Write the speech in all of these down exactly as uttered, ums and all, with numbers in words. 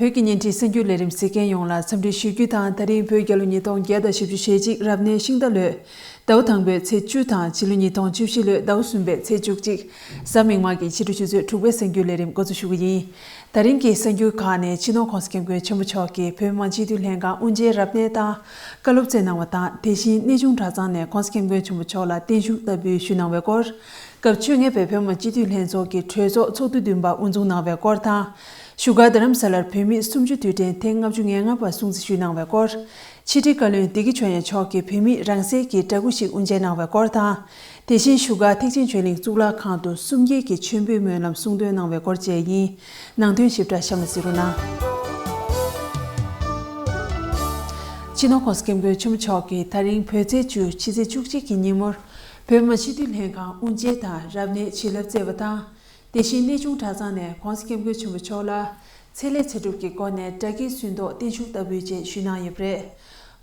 བོད་ཀྱི་བརྙན་འཕྲིན་གསར་འགྱུར་ལས་རིམ་གཟིགས་མཁན་ཡོངས་ལ་འཚམས་འདྲི་ཞུ་རྒྱུ་དང་། ད་རིང་བོད་རྒྱལ་ལོ་ཉིས་སྟོང་བརྒྱ་དང་བཞི་བཅུ་ཞེ་གཅིག་རབ་གནས་ཤིང་རྟ་ལོའི་ཟླ་བ་དང་པོའི་ཚེས་བཅུ་དང་། ཕྱི་ལོ་ཉིས་སྟོང་བཅུ་བཞི་ལོའི་ཟླ་བ་གསུམ་པའི་ཚེས་བཅུ་གཅིག་གཟའ་མིག་དམར་གྱི་ཕྱི་དྲོ་ཆུ་ཚོད་དྲུག་པའི་གསར་འགྱུར་ལས་རིམ་འགོ་འཛུགས་ཞུ་གི་ཡིན། ད་རིང་གི་གསར་འགྱུར་ཁག་ནས། སྤྱི་ནོར་༸གོང་ས་༸སྐྱབས་མགོན་ཆེན་པོ་མཆོག་གིས་བོད་མི་མང་སྤྱི་འཐུས་ལྷན་ཁང་དབུ་འབྱེད་རབ་གནས་དང་བཀའ་སློབ་སྩལ་གནང་བ་དང་། དེ་བཞིན་གནས་ཆུང་གྲྭ་ཚང་ནས་༸གོང་ས་༸སྐྱབས་མགོན་ཆེན་པོ་མཆོག་ལ་བརྟན་བཞུགས་བསྟར་འབུལ་ཞུས་གནང་བའི་སྐོར། སྐབས་བཅོ་ལྔ་པའི་བོད་མི་མང་སྤྱི་འཐུས་ལྷན་ཚོགས་ཀྱི་གྲོས་ཚོགས་ཚོགས་དུས་བདུན་པ་དབུ་འཛུགས་གནང་བའི་སྐོར་དང་། བཞུགས་སྒར་རྡ་རམ་ས་ལར་བོད་མིའི་གསུམ་བཅུ་དུས་དྲན་ཐེངས་ལྔ་བཅུ་ང་ལྔ་པ་སྲུང་བརྩི་ཞུས་གནང་བའི་སྐོར། ཕྱི་དྲིལ་བཀའ་བློན་བདེ་སྐྱིད་ཆོས་དབྱངས་མཆོག་གིས་བོད་མིའི་རང་སྲིད་ཀྱི་འདྲ་སྐུ་ཞིག་དབུ་འབྱེད་གནང་བའི་སྐོར་དང་། དེ་བཞིན་བཞུགས་སྒར་ཐེག་ཆེན་ཆོས་གླིང་གཙུག་ལག་ཁང་དུ་གསུམ་བརྒྱད་ཀྱི་མཆོད་འབུལ་སྨོན་ལམ་གསུང་འདོན་གནང་བའི་སྐོར་བཅས་ཡིན། ནང་དོན་ཞིབ་ཕྲ་གཤམ་ལ་གཟིགས་རོགས་གནང་། སྤྱི་ནོར་༸གོང་ས་༸སྐྱབས་མགོན་ཆེན་པོ་མཆོག་གིས་ད་རིང་བོད་ཚེས་བཅུ་ཕྱི་ཚེས་བཅུ་གཅིག་གི་ཉིན་མོར་བོད་མི་མང་སྤྱི་འཐུས་ལྷན་ཁང་དབུ་འབྱེད་དང་རབ་གནས་བྱིན་རླབས་སྩལ་བ་དང་། དེ་བཞིན་གནས་ཆུང་གྲྭ་ཚང་ནས་༸གོང་ས་༸སྐྱབས་མགོན་ཆེན་པོ་མཆོག་ལ་ཚེ་ལས་ཚེ་སྒྲུབ་ཀྱི་སྒོ་ནས་སྦྲ་གིའི་སུན་ཐོག་བརྟན་བཞུགས་བསྟར་འབུལ་བཅས་ཞུས་གནང་ཡོད་པ་རེད།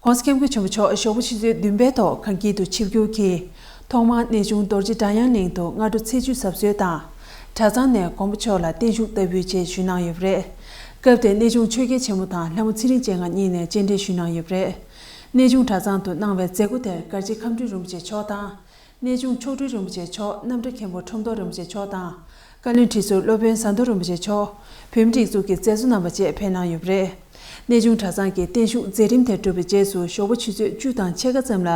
༸གོང་ས་༸སྐྱབས་མགོན་ཆེན་པོ་མཆོག་ཞོགས་པ་ཆུ་ཚོད་བདུན་པའི་ཐོག་གངས་དཀྱིལ་དུ་ཆིབས་བསྒྱུར་གྱིས། ཐོག་མར་གནས་ཆུང་རྡོ་རྗེ་སྒྲ་དབྱངས་གླིང་དུ་སྔ་དྲོ་ཚེས་བཅུ་གཟབ་གསོལ་དང་། གྲྭ་ཚང་ནས་མགོན་པོ་མཆོག་ལ་བརྟན་བཞུགས་བསྟར་འབུལ་བཅས་ཞུས་གནང་ཡོད་པ་རེད། སྐབས་དེར་གནས་ཆུང་ཆོས་རྒྱལ་ཆེན་མོ་དང་ལྷ་མོ་ཚེ་རིང་སྤྱན་སྔ་གཉིས་ནས་སྤྱན་འདྲེན་ཞུས་གནང་ཡོད་པ་རེད། གནས་ཆུང་གྲྭ་ཚང་དུ་གནང་བའི་མཛད་སྒོ་དེར་མགར་ཆེ་ཁམས་སྤྲུལ་རིན་པོ་ཆེ་མཆོག་དང་། གནས་ཆུང་མཆོག་སྤྲུལ་རིན་པོ་ཆེ་མཆོག་རྣམ་གྲྭ་མཁན་པོ་ཁྲོམ་ཐོག་རིན་པོ་ཆེ་མཆོག་དང་། བཀའ་བློན་ཁྲི་ཟུར་སློབ་དཔོན་ཟམ་གདོང་རིན་པོ་ཆེ་མཆོག་བོད་མིའི་སྒྲིག་འཛུགས་ཀྱི་མཛད་གཙོ་རྣམ་པ་བཅས་ཕེབས་གནང་ཡོད་པ་རེད། གནས་ཆུང་གྲྭ་ཚང་གི་བརྟན་བཞུགས་མཛད་རིམ་དེ་གྲུབ་པའི་རྗེས་སུ་ཞོགས་པ་ཆུ་ཚོད་བཅུ་དང་ཕྱེད་ཀ་ཙམ་ལ།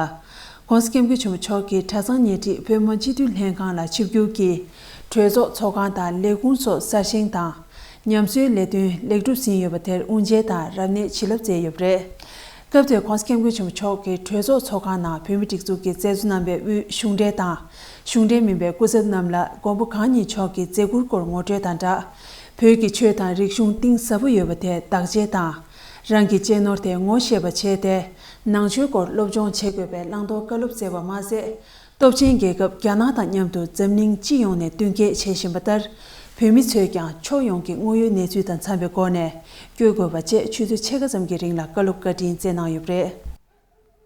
༸གོང་ས་༸སྐྱབས་མགོན་ཆེན་པོ་མཆོག་གིས་གྲྭ་ཚང་ཉེ་འཁྲིས་བོད་མི་མང་སྤྱི་འཐུས་ལྷན་ཁང་ལ་ཆིབས་བསྒྱུར་གྱིས། གྲོས་ཚོགས་ཚོགས་ཁང་དང་ལས་ཁུངས་སོགས་གསར་བཞེངས་དང་། ཉམས་གསོའི་ལས་དོན་ལེགས་གྲུབ་ཟིན་ཡོད་པ་དེར་དབུ་འབྱེད་དང་རབ་གནས་བྱིན་རླབས་སྩལ་ཡོད་པ་རེད། སྐབས་དེར་༸གོང་ས་༸སྐྱབས་མགོན་ཆེན་པོ་མཆོག་གིས་གྲོས་ཚོགས་ཚོགས་ཁང་ནང་བོད་མིའི་སྒྲིག་འཛུགས་ཀྱི་མཛད་གཙོ་རྣམ་པའི་དབུས་གཞུང་འབྲེལ་དང་། གཞུང་འབྲེལ་མིན་པའི་སྐུ་ཚབ་རྣམས་ལ་མགོན་པོ་གང་ཉིད་མཆོག་གི་མཛད་ཁུར་སྐོར་ངོ་སྤྲོད་དང་སྦྲགས། བོད་ཀྱི་ཆོས་དང་རིག་གཞུང་གཏིང་ཟབ་པོ་ཡོད་པ་དེ་བདག་གཅེས་དང་། རང་གི་གཅེས་ནོར་དེ་ངོ་ཤེས་པ་བྱས་ཏེ། ནང་ཆོས་སྐོར་སློབ་སྦྱོང་བྱེད་དགོས་པའི་བླང་དོར་བཀའ་སློབ་སྩལ་བ་མ་ཟད། སྟོབས་ཆེན་རྒྱལ་ཁབ་རྒྱ་ནག་དང་མཉམ་དུ་འཛམ་གླིང་སྤྱི་ཡོངས་ནས་བསྟུན་མཁས་བྱེད་བཞིན་པ་ལྟར། བོད་མི་ཚོས་ཀྱང་ཕྱོགས་ཡོངས་ཀྱི་དངོས་ཡོད་གནས་ཚུལ་དང་འཚམས་པའི་སྒོ་ནས་བསྐྱོད་དགོས་པ་བཅས་ཆུ་ཚོད་ཕྱེད་ཀ་ཙམ་གྱི་རིང་ལ་བཀའ་སློབ་བཀའ་དྲིན་སྩལ་གནང་ཡོད་པ་རེད།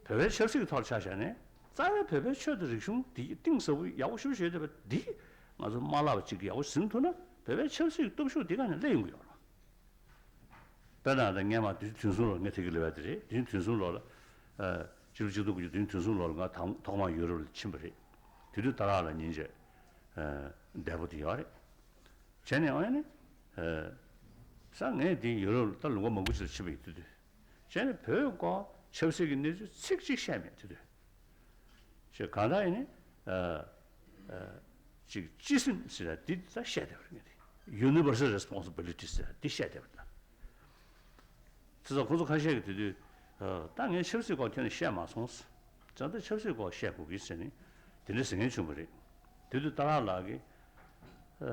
བོད་པའི་ཆབ་སྲིད་ཀྱི་ཐོག་ཆ་བཞག་ནས་རྩ་བའི་བོད་པའི་ཆོས་དང་རིག་གཞུང་འདི་གཏིང་ཟབ་པོ་ཡག་པོ་ཞེ་པོ་ཅིག་ཡོད་པ་འདི་ང་ཚོ་མ་བརླག་པ་ཅིག་ཡག་པོ་ཟིན་ཐུབ་ན། བོད་པའི་ཆབ་སྲིད་ཀྱི་སྟོབས་ཤུགས་འདི་ག་ནས་སླེབས་ཡོང་གི་ཡོད་རེད། དཔེར་ན་ད་སྔོན་མ་དུས་ཆེན་དུས་གསུམ་ལོ། ངས་དེ་གི་ལབ་ཡ་དེ་རེད། དུས་ཆེན་དུས་གསུམ་ལོ་ལ། ཨ། ཕྱི་ལོ་ཆིག་སྟོང་དགུ་བརྒྱ་དུས་ཆེན་དུས་གསུམ་ལོ་ལ་ང་དང་ཐོག་མར་ཡུ་རོབ་ལ་ཕྱིན་པ་རེད། དེ་དུས་ཏཱ་ལ་ལ་ཉིན་བྱེད། ཨ། འདས་པོ་དེ་ཡོད་རེད། བྱས་ནས་ཨ་ནི། ཨ། ས་ངས་དེ་ཡུ་རོབ་ལ་ད་ལོ་ངོ་མང་པོ་ཞིག་ལ་ཕྱིན་པ་ཡིན། དེ་དུས། བྱས་ནས་བོད་སྐོར་ཆབ་སྲིད་ཀྱི་གནས་ཚུལ་ཚིག་གཅིག་བཤད་མེད། དེ་དུས། ཞེས་གང་ལྟར་ཡིན་ནི། ཨ། ཨ། ཅིག་སྤྱི་སེམས་ཟེར་ཡ་འདི་ད་བཤད་བསྡད་པ་རེད། ངས་དེ་Universal Responsibility ཟེར་ཡ་འདི་བཤད་བསྡད་པ་རེད། དེ་ཚོ་ཁོ་ཚོ་ཁ་ཤས་ཀྱིས་དེ་དུས། ཨ། ད་ངས་ཆབ་སྲིད་སྐོར་ཁྱོན་ནས་བཤད་མ་སོང་། ད་ལྟ་ཆབ་སྲིད་སྐོར་བཤད་དགོས་ཀྱི་ཟེར་ནས་དེ་འདྲ་ཟེར་མཁན་བྱུང་བ་རེད། དེ་དུས་ཏཱ་ལ་ལགས་ཀྱིས། ཨ།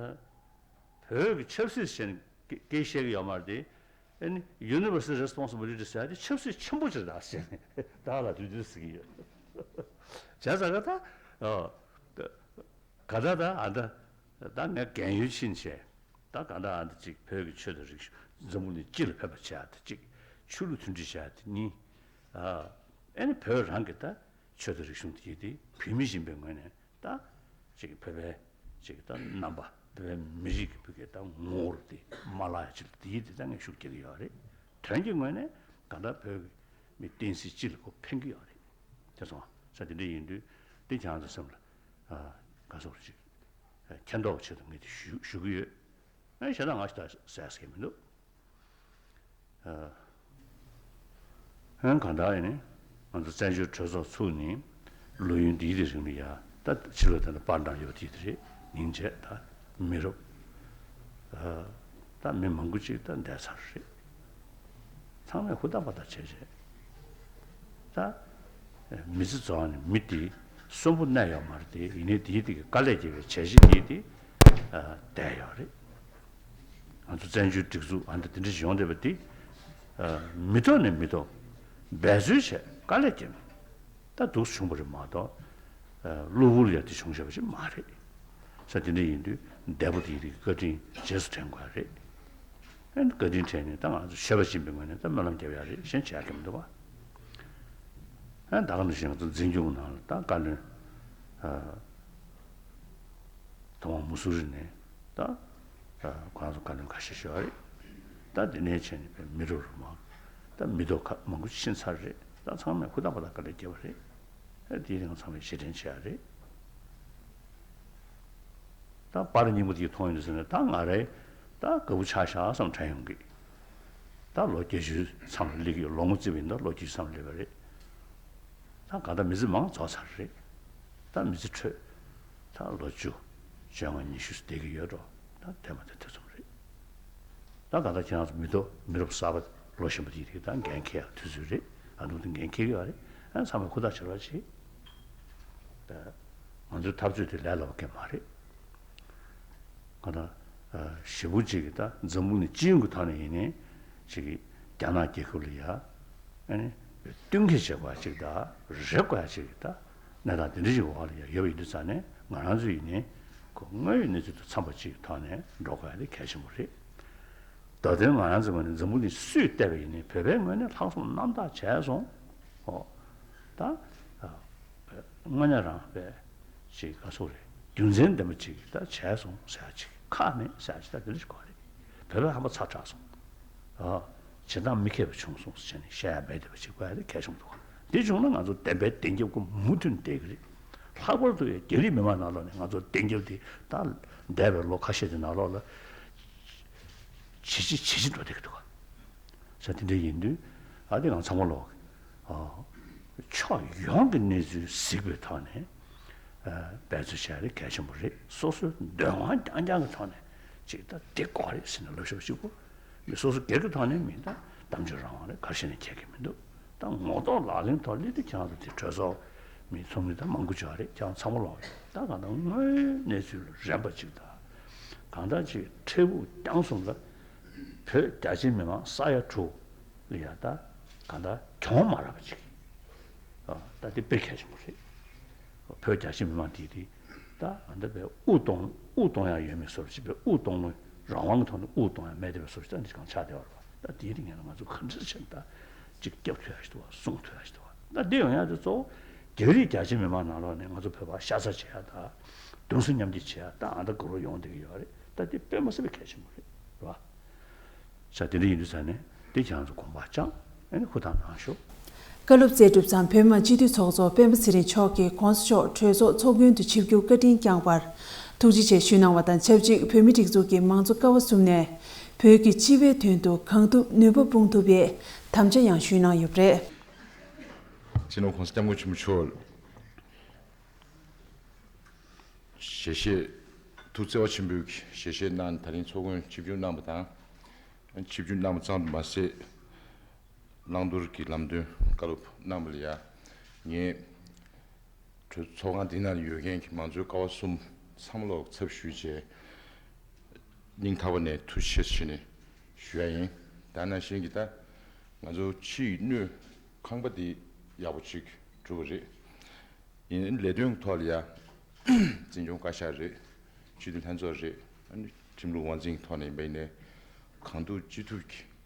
བོད་ཀྱི་ཆབ་སྲིད་ཟེར་ནས་སྐད་བཤད་ཀྱི་ཡོད་མ་རེད་དེ། ཨ་ནི་Universal Responsibility ཟེར་ཡ་དེ་ཆབ་སྲིད་ཆེན་པོ་ཅིག་རེད་ཟེར་ནས་ཏཱ་ལ་དུས་དུས་ཟེར་གྱི་ཡོད། བྱས་ཙང་ག་ད། ཨ། ག་ད་ད་ཨ་ད། ད་ངས་རྒན་ཡོལ་ཕྱིན་བྱས། ད་ག་ད་ཨ་ད་ཅིག་བོད་ཀྱི་ཆོས་དང་རིག་གཞུང་འཛམ་བུ་གླིང་སྤྱི་ལ་ཕན་པ་བྱས་ཡ་དེ་གཅིག་ཆོས་ལུགས་མཐུན་སྒྲིལ་བྱས་ཡ་དེ་གཉིས། ཨ། ཨ་ནི་བོད་རང་གི་ད་ཆོས་དང་རིག་གཞུང་དེ་དེ་བོད་མི་ཡིན་པའི་ངོས་ནས་ད། ཅིག་བོད་པའི་ཅིག་ད་རྣམ་པ། བོད་པའི་མི་རིགས་ཀྱི་བོད་སྐད་ད་ངོ་བོ་དེ་མ་བརླག་ཡ་ཅིག་ལ་དེའི་དེ་ད་ངས་ཤུགས་རྒྱག་གི་ཡོད་རེད། དོན་གྱི་ངོས་ནས་གང་ལྟར་བོད་ཀྱི་མི་བསྟན་སྲིད་སྤྱི་ལ་ཁོ་ཕན་གྱི་ཡོད་རེད། དེ་སོང་ཙང་དེ་འདྲ་ཡིན་དུས་དེ་ཁྱེད་རང་ཚོ་སེམས་ལ། ཨ། ག་ཟེར་ཅིག་མཁྱེན་རྟོགས་ཆེད་དུ་ངས་དེ་ཞུ་ཞུ་གི་ཡོད། ཨ། གཞན་དག་ང་ཞིག་ད་ཟེར་ཟེར་གྱི་མི་འདུག་ཨ། ཨ། གང་ལྟར་ཡིན་ནའི་ང་ཚོ་བཙན་བྱོལ་གྲོས་ཚོགས་ཚུགས་ནས་ལོ་ཡུན་འདིའི་རིང་ལ་ཡ། ད་ཕྱི་ལོ་དེ་འདྲ་པར་འདྲ་ཡོད་དེ་རེད། སྙིང་རྗེ་ད་མི་རབས། ཨ། ད་མི་མང་པོ་ཅིག་ད་འདས་ཚར་རེད། ཚང་མས་ཧུར་ཐག་པ་ཐག་བྱས་བྱས། ད་མི་ཚེ་རྫོགས་ནས་མི་དེ་གསོན་པོ་གནས་ཡོད་མ་རེད་དེ། ཡིན་ནའི་དེའི་དེ་གི་དཀའ་ལས་བརྒྱབ་པའི་བྱས་རྗེས་དེ་དེ་བསྡད་ཡོད་རེད། ང་ཚོ་བཙན་བྱོལ་སྒྲིག་འཛུགས་ཨ་འདྲ་དེ་འདྲ་ཞིག་ཡོང་བསྡད་པ་འདི། ཨ། མི་ཐོག་ནས་མི་ཐོག་འབད་རྩོལ་བྱས་དཀའ་ལས་བརྒྱབ་ནས་ད་འདུག་བྱུང་བ་རེད་མ་གཏོགས། ཨ། གློ་བུར་ཡ་དེ་བྱུང་བཞག་པ་ཞིག་མ་རེད། ས་དེ་འདྲ་ཡིན་དུས་འདས་པོ་དེའི་རིགས་བཀའ་དྲིན་རྗེས་སུ་དྲན་དགོས་རེད། ཨ་ནི་བཀའ་དྲིན་དྲན་ནས་ད་ང་ཚོ་ཆོས་པ་ཡིན་པའི་ངོས་ནས་ད་སྨོན་ལམ་རྒྱབ་ཡ་རེད། གཞན་བྱ་རྒྱུ་མི་འདུག་བ། ཨ། ད་ག་ནང་བཞིན་ང་ཚོ་འཛིན་སྐྱོང་ནང་ལ་ད་བཀའ་བློན། ཨ། ཐོག་མར་མུ་སུ་རི་ནས་ད། ཨ། ཁོ་རང་ཚོ་བཀའ་བློན་ཁ་ཤས་ཤིག་ཡོད་རེད། ད་དེ་ནས་བྱས་ནས་པའི་མི་རབས་རུ་མང་། ད་མི་ཐོག་ཁག་མང་པོ་ཕྱིན་ཚར་རེད། ད་ཚང་མས་ཧུར་ཐག་པ་ད་དཀའ་ལས་བརྒྱབ་པ་རེད། ཨ་དེའི་རིང་ཚང་མས་རྗེས་དྲན་བྱེད་ཡ་རེད། ད་པར་རྙིང་པ་དེ་མཐོང་ཡོང་དུས་ཟེར་ནས་ད་ང་རེ་ད་དགའ་པོ་ཆགས་ཤག་བསམ་དྲན་ཡོང་གི། ད་ལོ་བརྒྱད་ཅུ་མཚམས་ལ་སླེབས་ཀྱི་ཡོད། ལོ་ངོ་བརྩིས་པ་ཡིན་ད་ལོ་བརྒྱད་ཅུ་མཚམས་ལ་སླེབས་པ་རེད། ད་ག་ད་མི་ཚེ་མང་རྫོགས་ཚར་རེད། ད་མི་ཚེ་འཕྲོད། ད་ལོ་བཅུ། བཅོ་ལྔ་ཉི་ཤུ་བསྡད་ཀྱི་ཡོད་འགྲོ། ད་དེ་མ་དེ་ཐེ་ཚོམ་རེད། ད་ག་ད་ཁྱེད་རང་ཚོ་མི་ཐོག་མི་རབས་གསར་པ་ལོ་གཞོན་པ་དེ་རིགས་ད་འགན་འཁྱེར་ཡག་དུས་ཚོད་རེད། ཨ་ནུ་དེ་འགན་འཁྱེར་གི་ཡོད་རེད། ཨ་ཚང་མས་ཧུར་ཐག་བྱེད་རོགས་བྱེད། ད་ང་ཚོའི་འཐབ་རྩོད་དེ་ལས་སླ་བ་གང་མ་རེད། ག་ད་ཞེ་པོ་ཅིག་གི་ད་འཛམ་བུ་གླིང་སྤྱི་ཡོངས་ཀྱི་ཐོག་ནས་ཡིན་ནའི་ཅིག་གི་རྒྱ་ནག་རྒྱལ་ཁབ་ལ་ཡ་ཨ་ནི་བསྟུན་མཁས་བྱེད་པ་ཅིག་ད་རེ་དགོས་ཡ་ཅིག་ད་གནས་སྟངས་དེ་འདྲ་ཞིག་འོག་ལ་ཡ་ཡོད་པ་ཡིན་དུས་ཙང་ནས་ང་རང་ཚོ་ཡིན་ནའི་ཁོ་དངོས་ཡོད་གནས་ཚུལ་དང་འཚམས་པ་ཅིག་གི་ཐོག་ནས་འགྲོ་དགོས་ཡ་དེ་གལ་ཆེན་པོ་རེད། ད་དོན་ང་རང་ཚོའི་ངོས་ནས་འཛམ་བུ་གླིང་སུས་བལྟས་པ་ཡིན་ནའི་བོད་པའི་ངོས་ནས་ལྷག་བསམ་རྣམ་དག་བྱས་སོང་། ཨོ། ད། དངོས་གནས་རང་བས་ཅིག་ག་སོག་རེད། རྒྱུ་མཚན་ལྡན་པ་ཅིག་ད་བྱས་སོང་ཟེར་ཡ་ཅིག་ཁག་མེད་ཟེར་ཡ་ཅིག་ད་དེ་འདྲ་ཞིག་དགོས་རེད། བོད་པ་ཧམ་པ་ཚ་དྲགས་སོང་། ཨ། བྱེད་སྟངས་མི་མཁས་པ་བྱུང་སོང་ཟེར་བྱས་ནས་བཤད་ཡ་མེད་བསྡད་པ་ཅིག་དགོས་ཡ་དེ་གལ་ཆེན་པོ་འདུག་དེ་བྱུང་ན་ང་ཚོ་བདེན་པའི་བདེན་རྒྱབ་ཀྱི་མུ་མཐུད་བསྡད་ཀྱི་རེད། ལྷག་པར་དུ་ཡ་རྒྱ་རིགས་མི་མང་ནང་ལོགས་ནས་ང་ཚོ་བདེན་རྒྱབ་དེ་ད་འདས་པའི་ལོ་ཁ་ཤས་ཀྱི་ནང་ལོགས་ལ་ཇེ་ཆེ་ཇེ་ཆེ་འགྲོ་བསྡད་ཀྱི་འདུག་ས་དེ་འདྲ་ཡིན་དུས་ཨ་དེ་ང་ཚང་མ་ལོག་ཕྱོགས་ཡོངས་ཀྱི་གནས་ཚུལ་གཟིགས་པའི་ཐོག་ནས་འབད་རྩོལ་བྱ་རེ་གལ་ཆེན་པོ་རེད། སོ་སོའི་འདོད་དབང་རྐྱང་རྐྱང་གི་ཐོག་ནས་ཅིག་ད་དེ་དགོས་རེད་ཟེར་ནས་ལབ་ཤོག་གཅིག་པོ་མི་སོ་སོ་སྒེར་གྱི་ཐོག་ནས་མི་ད་གཏམ་བརྗོད་རང་དབང་རེད། ག་རེ་བྱས་ནས་ཁྱད་ཀྱི་མི་འདུག་ད་ངོ་ཐོག་ལག་ལེན་ཐོག་སླེབས་དུས་ཁྱེད་རང་ཚོ་དེ་གྲོས་ཚོགས་མི་ཚོགས་མི་ད་མང་པོ་ཅིག་རེད། ཁྱེད་རང་ཚང་མ་ལོག་ཡོད། ད་གང་ལྟར་དངོས་ཡོད་གནས་ཚུལ་རན་པ་ཅིག་ད་གང་ལྟར་ཅིག་འཕྲལ་ཕུགས་རྐྱང་གསུམ་ལ་བོད་རྒྱ་ཆེ་མི་མང་ས་ཡ་དྲུག་ལ་ཡ་ད་གང་ལྟར་གྱོང་མ་རག་པ་ཅིག་ཨ་ད་དེ་དཔེ་གལ་ཆེན་པོ་རེད། བོད་རྒྱ་ཆེ་མི་མང་དེ་དེ་ད་ཨ་ད་བས་དབུ་གཏོང་དབུ་གཏོང་ཡ་ཡོད་མེད་བཟོ་འདྲ་ཅིག་བས་དབུ་གཏོང་ལོ་རང་དབང་གི་ཐོག་ནས་དབུ་གཏོང་ཡ་མེད་དེ་བས་བཟོ་འདྲ་ཅིག་ད་འདི་གང་ཆགས་བསྡད་པ་རེད་པ། ད་དེའི་རིང་ང་ཚོ་ག་འདྲ་བྱས་ད་ཅིག་སྐྱབས་ཐུབ་ཡ་ཞིག་འདུག་བ། སྲུང་ཐུབ་ཡ་ཞིག་འདུག་བ། ད་འདི་ཡོང་ཡ་དེ་གཙོ་བོ་རྒྱ་རིགས་རྒྱ་ཆེ་མི་མང་ནང་ལོགས་ནས་ང་ཚོ་བོད་པ་ཤ་ཚ་བྱེད་ཡ་ད་གདུང་སེམས་མཉམ་སྐྱེད་བྱེད་ཡ་ད་ཨ་ད་དགའ་རབ་ཡོང་བསྡད་ཀྱི་ཡོད་རེད། ད་དེ་དཔེ་མ་སྲིད་པའི་གལ་ཆེན་པོ་རེད་རེད་བ། ས་དེ་འདྲ་ཡིན་དུས་ས་ནས་དེ་ཁྱེད་རང་ཚོ་དགོངས་པ་བཅངས་ཨ་ནི་ཧུར་ཐག་གནང་ཤོག་བཀའ་སློབ་སྩལ་གྲུབ་མཚམས་བོད་མི་མང་སྤྱི་འཐུས་ཚོགས་གཙོ་སྤེན་པ་ཚེ་རིང་མཆོག་གིས་གོང་ས་མཆོག་གྲོས་ཚོགས་ཚོགས་མགོན་དུ་ཆིབས་བསྒྱུར་བཀའ་དྲིན་བསྐྱངས་པར་ཐུགས་རྗེ་ཆེ་ཞུས་གནང་བ་དང་ཆབས་ཅིག་བོད་མིའི་སྒྲིག་འཛུགས་ཀྱི་མང་གཙོ་ཀ་བ་གསུམ་ནས་བོད་ཀྱི་སྤྱི་པའི་དོན་དུ་གང་ཐུབ་ནུས་པ་སྤུངས་ཐུབ་པའི་དམ་བཅའ་ཡང་ཞུས་གནང་ཡོད་པ་རེད། སྤྱི་ནོར་༸གོང་ས་༸སྐྱབས་མགོན་ཆེན་པོ་མཆོག་ཞལ་བཞེས་ཐུགས་བརྩེ་བ་ཆེན་པོས་ཞལ་བཞེས་གནང་། ད་རིང་ཚོགས་མགོན་ཆིབས་བསྒྱུར་གནང་བ་དང་། ཆིབས་བསྒྱུར་གནང་བ་ཙམ་དུ་མ་ཟད། བླང་དོར་གྱི་ལམ་སྟོན་བཀའ་སློབ་གནང་བ་ལ་ཡ། ངས་གྲོས་ཚོགས་ཁང་འདི་ནང་ཡོད་མཁན་གྱི་མང་གཙོའི་ཀ་བ་གསུམ་ཚང་མ་ལོག་ཚབ་ཞུས་བྱས། སྙིང་ཐག་པ་ནས་ཐུགས་རྗེ་ཆེ་ཞུས་ནས་ཞུ་ཡ་ཡིན། ད་ནང་བཞིན་གྱི་ད་ང་ཚོ་ཕྱི་ཡི་སྣོད་ཁང་པ་འདི་ཡག་པོ་ཅིག་གྲུབ་པ་རེད། ཡིན་ནའི་ལས་དོན་ཐོག་ལ་ཡ། འཛིན་སྐྱོང་བཀའ་ཤག་རེད། སྤྱི་འཐུས་ལྷན་ཚོགས་རེད། ཨ་ནི་ཁྲིམས་ལུགས་དབང་འཛིན་ཐོག་ནས་ཡིན་པ་ཡིན་ནའི། གང་ཐུབ་ཅི་ཐུབ་ཀྱིས།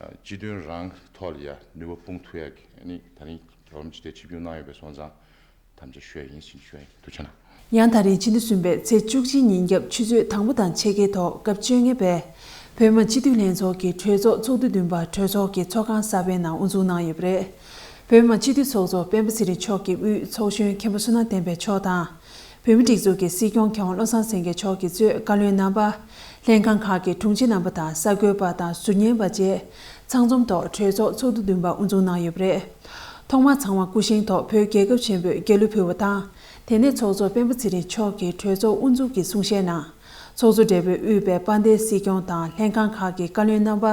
ཨ། སྤྱི་དོན་རང་ཐོག་ལ་ཡ་ནུས་པ་སྤུངས་ཐུབ་ཡ་གི་ཨ་ནི་ད་རིང་རོགས་རམ་ཅིག་དེ་ཆིབས་བསྒྱུར་གནང་ཡོད་པའི་སོང་ཙང་དམ་བཅའ་ཞུ་ཡ་ཡིན་ཟེར་ཞུ་ཡ་ཡིན། ཐུགས་རྗེ་གནང་། ཡང་ད་རིང་སྤྱི་ཟླ་གསུམ་པའི་ཚེས་བཅུ་གཅིག་ཉིན་རྒྱབ་ཆུ་ཚོད་དང་པོ་དང་ཕྱེད་ཀའི་ཐོག་སྐབས་བཅོ་ལྔ་པའི་བོད་མི་སྤྱི་འཐུས་ལྷན་ཚོགས་ཀྱི་གྲོས་ཚོགས་ཚོགས་དུས་བདུན་པ་གྲོས་ཚོགས་ཀྱི་ཚོགས་ཁང་གསར་པའི་ནང་དབུ་འཛུགས་གནང་ཡོད་པ་རེད། བོད་མི་སྤྱི་འཐུས་ཚོགས་གཙོ་སྤེན་པ་ཚེ་རིང་མཆོག་གི་དབུས་ཚོགས་གཞོན་མཁན་པོ་བསོད་ནམས་བསྟན་འཕེལ་མཆོག་དང་། བོད་མིའི་སྒྲིག་འཛུགས་ཀྱི་སྲིད་སྐྱོང་མཁས་དབང་བློ་བཟང་སེང་གེ་མཆོག་གིས་གཙོས་བཀའ་བློན་རྣམ་པ། ལྷན་ཁང་ཁག་གི་དྲུང་ཆེ་རྣམ་པ་དང་གསར་འགོད་པ་དང་ཟུར་ཉན་པ་བཅས་ཚང་འཛོམས་ཐོག་གྲོས་ཚོགས་ཚོགས་དུས་བདུན་པ་དབུ་འཛུགས་གནང་ཡོད་པ་རེད། ཐོག་མར་ཚང་མ་སྐུ་བཞེངས་ཐོག་བོད་རྒྱལ་ཁབ་ཆེན་པོའི་རྒྱལ་གླུ་ཕུལ་བ་དང་། དེ་ནས་ཚོགས་གཙོ་སྤེན་པ་ཚེ་རིང་མཆོག་གིས་གྲོས་ཚོགས་དབུ་འཛུགས་ཀྱི་གསུང་བཤད་ནང་། ཚོགས་གཙོ་སྦྲེལ་པོས་དབུས་པའི་དཔལ་ལྡན་སྲིད་སྐྱོང་དང་ལྷན་ཁང་ཁག་གི་བཀའ་བློན་རྣམ་པ།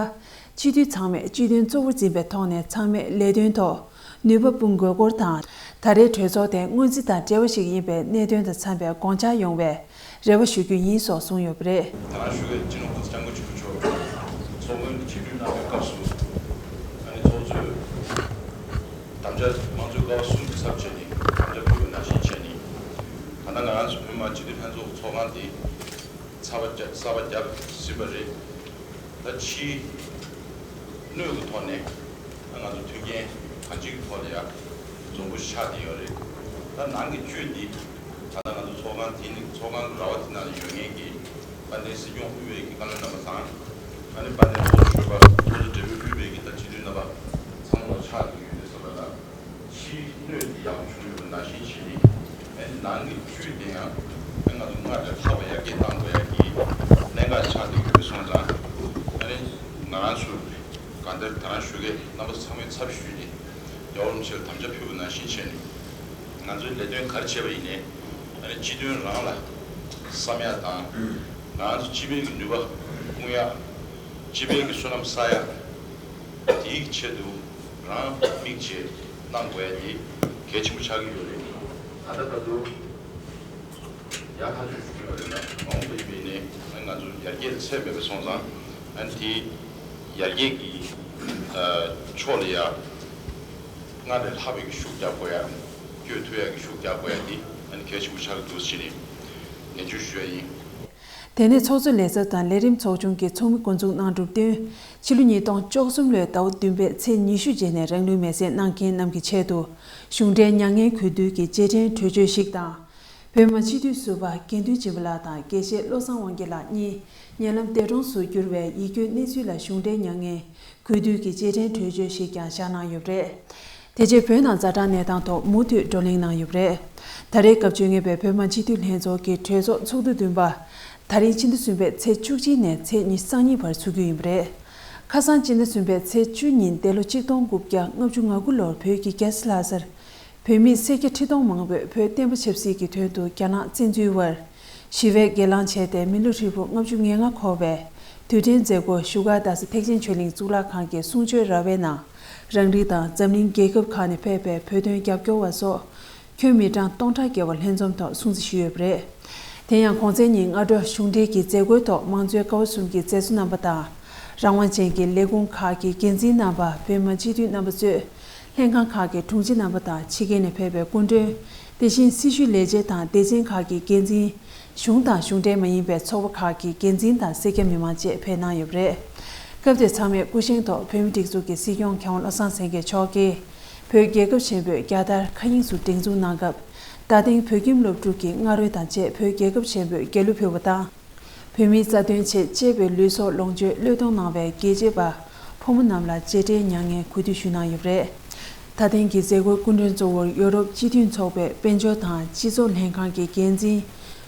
སྤྱི་འཐུས་ཚང་མས་སྤྱི་དོན་གཙོ་བོར་འཛིན་པའི་ཐོག་ནས་ཚང་མས་ལས་དོན་ཐོག་ནུས་པ་སྤུངས་དགོས་སྐོར་དང་། ད་རེས་གྲོས་ཚོགས་དེ་སྔོན་རྩིས་དང་འབྲེལ་བ་ཞིག་ཡིན་པའི་གནད་དོན་དང་འཚམས་པའི་དགོངས་འཆར་ཡོང་བའི་རེ་བ་ཞུ་རྒྱུ་ཡིན་སོགས་གསུངས་ཡོད་པ་རེད། ད་རང་ཞུ་བའི་སྤྱི་ནོར་༸གོང་ས་༸སྐྱབས་མགོན་ཆེན་པོ་མཆོག་ཚོགས་མགོན་གྱི་ཆིབས་བསྒྱུར་གནང་བའི་སྐབས་སུ། ཨ་ནི་ཚོགས་གཙོས་དམ་བཅའ་དམངས་གཙོའི་ཀ་བ་གསུམ་གྱི་ཚབ་བྱས་ནས་དམ་བཅའ་ཕུལ་བ་ནང་བཞིན་བྱས་ནས། ད་ལྟ་ང་རང་ཚོ་བོད་མི་མང་སྤྱི་འཐུས་ལྷན་ཚོགས་ཀྱི་ཚོགས་ཁང་འདི་ཚར་བ་བརྒྱབ་གསར་པ་བརྒྱབ་ཟིན་པ་རེད། ད་ཕྱིའི་སྣོད་ཀྱི་ཐོག་ནས་ང་ཚོ་མཐུན་རྐྱེན་གང་ཅིའི་ཐོག་ལ་ཡ་འཛོམས་པོ་ཆགས་བསྡད་ཡོད་རེད། ད་ནང་གི་བརྒྱུད་འདི་ད་ལྟ་ང་ཚོ་ཚོགས་ཁང་དེ་ནི་ཚོགས་ཁང་གི་ར་བ་དེ་ནང་ལ་ཡོད་མཁན་གྱི་དཔལ་ལྡན་སྲིད་སྐྱོང་དབུས་པའི་གི་བཀའ་བློན་རྣམ་པ་དང་། ཨ་ནི་དཔལ་ལྡན་ཚོགས་གཙོ་མཆོག་ ཐོག་ཏུ་འབྲེལ་མོལ་ཕུལ་བའི་གི་ད་སྤྱི་འཐུས་རྣམ་པ་ཚང་མ་ཕྱག་ཏུ་ཡོད་པའི་བཟོ་འདྲ་ལ། ཕྱིའི་སྣོད་དེ་ཡག་པོ་བྱུང་ཡོད་པ་ནང་བཞིན་བྱས་ནས། ཨ་ནི་ནང་གི་བཅུད་དེ་ཡང་ཨ་ནི་ང་ཚོ་སྔར་ལས་ལྷག་པ་ཡར་རྒྱས་གཏང་དགོས་ཡག་གི་གནད་འགག་ཆགས་བསྡད་ཡོད་པ་སོང་ཙང་། ཨ་ནི་ང་རང་ཚོ་གང་ལྟར་ད་རང་ཞུ་མཁན་རྣམ་པ་ཚང་མའི་ཚབ་ཞུས་ཏེ། རྒྱལ་བ་རིན་པོ་ཆེ་ལ་དམ་བཅའ་ཕུལ་བ་ནང་བཞིན་བྱས་ནས། ང་ཚོའི་ལས་དོན་ག་རེ་བྱས་པ་ཡིན་ནའི་ཨ་ནི་སྤྱི་དོན་རང་ལ་བསམ་ཡག་དང་། ང་ཚོ་སྤྱི་པའི་གི་ནུས་པ་སྐུང་ཡག་སྤྱི་པའི་གི་བསོད་ནམས་བསགས་ཡག་དེའི་ཆེད་དུ་རང་དམིགས་བྱས་གནང་དགོས་ཡ་དེ་གལ་ཆེན་པོ་ཆགས་ཀྱི་ཡོད་རེད། ད་ལྟ་ད་དུང་ཡར་ཐག་གཅོད་ཞུ་གི་ཡོད་རེད་ལ། མ་འོངས་པ་ཡིན་པ་ཡིན་ནའི་ང་ཚོ་ཡར་རྒྱས་ཚད་མེད་པ་སོང་ཙང་། ཨ་ནི་དེ་ཡར་རྒྱས་ཀྱི་ཕྱོགས་ལ་ཡ་སྔར་ལས་ལྷག་པའི་གི་ཤུགས་རྒྱག་དགོས་ཡ། བསྐྱོད་ཐུབ་ཡ་གི་ཤུགས་རྒྱག་དགོས་ཡ་དེ་ཨ་ནི་གལ་ཆེན་པོ་ཆགས་ཀྱི་འདུག་ཟེར་ནས་ནན་བརྗོད་ཞུ་ཡ་ཡིན། དེ་ནས་ཚོགས་གཙོའི་ལས་ཚབ་དང་ལས་རིམ་ཚོགས་ཆུང་གི་ཚོགས་མི་འགོ་འཛུགས་གནང་གྲུབ་བསྟུན། ཕྱི་ལོ་ཉིས་སྟོང་བཅུ་གསུམ་ལོའི་ཟླ་བ་བདུན་པའི་ཚེས་ཉི་ཤུ་རྗེས་ནས་རང་ལུས་མེར་སྲེག་གནང་མཁན་རྣམས་ཀྱི་ཆེད་དུ། གཞུང་འབྲེལ་མྱ་ངན་གུས་འདུད་ཀྱི་རྗེས་དྲན་གྲོས་ཆོད་ཞིག་དང་། བོད་མི་མང་སྤྱི་འཐུས་ཟུར་པ་དགེ་འདུན་ཆོས་འཕེལ་ལགས་དང་དགེ་བཤེས་བློ་བཟང་དབང་རྒྱལ་ལགས་གཉིས་ཉེ་ལམ་འདས་གྲོངས་སུ་གྱུར་བའི་ཡིད་སྐྱོའི་གནས་ཚུལ་ལ་གཞུང་འབྲེལ་མྱ་ངན་གུས་འདུད་ཀྱི་རྗེས་དྲན་གྲོས་ཆོད་ཞིག་ཀྱང་བཞག་གནང་ཡོད་པ་རེད། དེ་རྗེས་བོད་ནང་ཛ་དྲག་གནས་སྟངས་ཐོག་མུ་མཐུད་བགྲོ་གླེང་གནང་ཡོད་པ་རེད། ད་རེས་སྐབས་བཅོ་ལྔ་པའི་བོད་མི་མང་སྤྱི་འཐུས་ལྷན་ཚོགས་ཀྱི་གྲོས་ཚོགས་ཚོགས་དུས་བདུན་པ། ད་རིང་ཕྱི་ཟླ་གསུམ་པའི་ཚེས་བཅུ་གཅིག་ནས་ཚེས་ཉི་ཤུ་རྩ་གཉིས་བར་ཚུགས་རྒྱུ་ཡིན་པ་རེད། ཁ་སང་ཕྱི་ཟླ་གསུམ་པའི་ཚེས་བཅུ་ཉིན་འདས་ལོ་གཅིག་སྟོང་དགུ་བརྒྱ་ལྔ་བཅུ་ང་དགུ་ལོར་བོད་ཀྱི་རྒྱལ་ས་ལྷ་སར། བོད་མི་སེར་སྐྱ་ཁྲི་སྟོང་མང་པོས་བོད་བསྟན་པ་ཆབ་སྲིད་ཀྱི་དོན་དུ་རྒྱ་ནག་བཙན་འཛུལ་བར། ཞི་བའི་སྒེར་ལངས་བྱས་ཏེ་མི་ལོ་ཧྲིལ་པོ་ལྔ་བཅུ་ང་ལྔ་འཁོར་བའི་དུས་དྲན་མཛད་སྒོ་བཞུགས་སྒར་རྡ་ས་ཐེག་ཆེན་ཆོས་གླིང་གཙུག་ལག་ཁང་གི་གསུང་ཆོས་ར་བའི་ནང་། རང་རིགས་དང་འཛམ་གླིང་རྒྱལ་ཁབ་ཁག་ནས་ཕེབས་པའི་བོད་དོན་རྒྱབ་སྐྱོར་བ་སོགས་ཁྱོན་མི་གྲངས་སྟོང་ཕྲག་བརྒལ་བ་ལྷན་འཛོམས་ཐོག་སྲུང་བརྩི་ཞུས་ཡོད་པ་རེད། དེ་ཡང་གོང་ཚེས་ཉིན་སྔ་དྲོ་གཞུང་འབྲེལ་གྱི་མཛད་སྒོའི་ཐོག་མང་གཙོའི་ཀ་བ་གསུམ་གྱི་མཛད་གཙོ་རྣམ་པ་དང་། རང་དབང་ཅན་གྱི་ལས་ཁུངས་ཁག་གི་འགན་འཛིན་རྣམ་པ། བོད་མི་མང་སྤྱི་འཐུས་རྣམ་པ་གཙོས་ལྷན་ཁང་ཁག་གི་དྲུང་ཆེ་རྣམ་པ་དང་ཕྱི་རྒྱལ་ནས་ཕེབས་པའི་སྐུ་མགྲོན། དེ་བཞིན་སྲི་ཞུའི་ལས་བྱེད་དང་སྡེ་ཚན་ཁག་གི་འགན་འཛིན། གཞུང་དང་གཞུང་འབྲེལ་མ་ཡིན་པའི་ཚོགས་པ་ཁག་གི་འགན་འཛིན་དང་སེར་སྐྱ་མི་མང་བཅས་ཕེབས་གནང་ཡོད་པ་རེད། སྐབས་དེར་ཚང་མས་སྐུ་བཞེངས་ཐོག་བོད་མིའི་སྒྲིག་འཛུགས་ཀྱི་སྲིད་སྐྱོང་མཁས་དབང་བློ་བཟང་སེང་གེ་མཆོག་གིས། བོད་རྒྱལ་ཁབ་ཆེན་པོས་རྒྱལ་དར་མཁའ་དབྱིངས་སུ་སྒྲེང་འཛུགས་གནང་སྐབས། རྟ་སྟེང་བོད་ཁྱིམ་སློབ་ཕྲུག་གི་རྔ་རོལ་དང་བཅས་བོད་རྒྱལ་ཁབ་ཆེན་པོའི་རྒྱལ་གླུ་ཕུལ་བ་དང་། བོད་མིའི་རྩ་དོན་ཆེད་གཅེས་པའི་ལུས་སྲོག་ལོངས་སྤྱོད་བློས་གཏོང་གནང་བའི་རྒྱལ་གཅེས་པ་ཕོ་མོ་རྣམས་ལ་རྗེས་དྲན་མྱ་ངན་གུས་འདུད་ཞུས་གནང་ཡོད་པ་རེད། ད་ཐེངས་ཀྱི་མཛད་སྒོའི་སྐུ་མགྲོན་གཙོ་བོར་ཡོ་རོབ་སྤྱི་མཐུན་ཚོགས་པའི་དཔལ་འབྱོར་དང་སྤྱི་ཚོགས་ལྷན་ཁང་གི་འགན་འཛིན།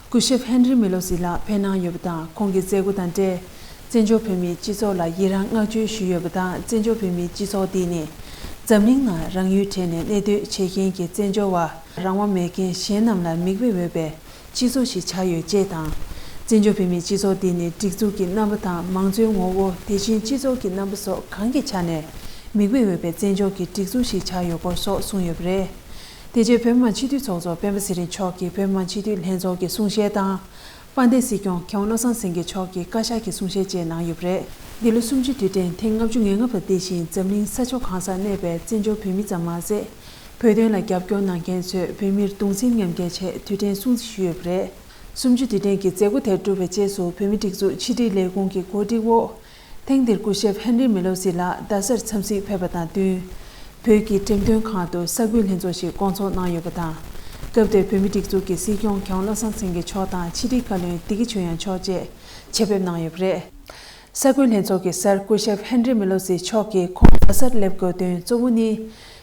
སྐུ་ཞབས་ཧན་རི་མེ་ལོ་སི་ལགས་ཕེབས་གནང་ཡོད་པ་དང་། ཁོང་གིས་མཛད་སྒོ་དང་འབྲེལ། བཙན་བྱོལ་བོད་མིའི་སྤྱི་ཚོགས་ལ་ཡི་རངས་བསྔགས་བརྗོད་ཞུས་ཡོད་པ་དང་། བཙན་བྱོལ་བོད་མིའི་སྤྱི་ཚོགས་འདི་ནི། འཛམ་གླིང་ནང་རང་ཡུལ་བྲལ་ནས་གནས་སྡོད་བྱེད་མཁན་གྱི་བཙན་བྱོལ་བ། རང་དབང་མེད་མཁན་གཞན་རྣམས་ལ་མིག་དཔེ་འོས་པའི་སྤྱི་ཚོགས་ཤིག་ཆགས་ཡོད་ཅེས་དང་། བཙན་བྱོལ་བོད་མིའི་སྤྱི་ཚོགས་འདི་ནི་སྒྲིག་འཛུགས་ཀྱི་རྣམ་པ་དང་མང་གཙོའི་ངོ་བོ། དེ་བཞིན་སྤྱི་ཚོགས་ཀྱི་རྣམ་པ་སོགས་གང་གི་ཆ་ནས་མིག་དཔེ་འོས་པའི་བཙན་བྱོལ་གྱི་སྒྲིག་འཛུགས་ཤིག་ཆགས་ཡོད་སྐོར་སོགས་གསུངས་ཡོད་པ་རེད། དེ་རྗེས་བོད་མི་མང་སྤྱི་འཐུས་ཚོགས་གཙོ་སྤེན་པ་ཚེ་རིང་མཆོག་གིས་བོད་མི་མང་སྤྱི་འཐུས་ལྷན་ཚོགས་ཀྱི་གསུང་བཤད་དང་། དཔལ་ལྡན་སྲིད་སྐྱོང་མཁས་དབང་བློ་བཟང་སེང་གེ་མཆོག་གིས་བཀའ་ཤག་གི་གསུང་བཤད་བཅས་གནང་ཡོད་པ་རེད། འདི་ལོ་གསུམ་བཅུའི་དུས་དྲན་ཐེངས་ལྔ་བཅུ་ང་ལྔ་པ་འདི་བཞིན་འཛམ་གླིང་ས་ཕྱོགས་གང་སར་གནས་པའི་བཙན་བྱོལ་བོད་མི་ཙམ་མ་ཟད། བོད་དོན་ལ་རྒྱབ་སྐྱོར་གནང་མཁན་ཚོས་བོད་མིར་གདུང་སེམས་མཉམ་སྐྱེད་ཆེད་དུས་དྲན་སྲུང་བརྩི་ཞུས་ཡོད་པ་རེད། གསུམ་བཅུའི་དུས་དྲན་གྱི་མཛད་སྒོ་དེར་གྲུབ་པའི་རྗེས་སུ་བོད་མིའི་སྒྲིག་འཛུགས་ཕྱི་དྲིལ་ལས་ཁུངས་ཀྱི་གོ་སྒྲིག་འོག་ཐེངས་འདིར་སྐུ་ཞབས་ཧན་རི་མེ་ལོ་སི་ལགས་རྡ་སར་འཚམས་གཟིགས་ཕེབས་པ་དང་བསྟུན། བོད་ཀྱི་འགྲེམས་སྟོན་ཁང་དུ་གསར་འགོད་ལྷན་ཚོགས་ཤིག་བསྐོང་ཚོགས་གནང་ཡོད་པ་དང་། སྐབས་དེར་བོད་མིའི་སྒྲིག་འཛུགས་ཀྱི་སྲིད་སྐྱོང་མཁས་དབང་བློ་བཟང་སེང་གེ་མཆོག་དང་ཕྱི་དྲིལ་བཀའ་བློན་བདེ་སྐྱིད་ཆོས་དབྱངས་མཆོག་བཅས་ཆེད་ཕེབས་གནང་ཡོད་པ་རེད། གསར་འགོད་ལྷན་ཚོགས་ཀྱི་སར་སྐུ་ཞབས་ཧན་རི་མེ་ལོ་སི་མཆོག་གིས་ཁོང་རྡ་སར་སླེབས་དགོས་དོན་གཙོ་བོ་ནི།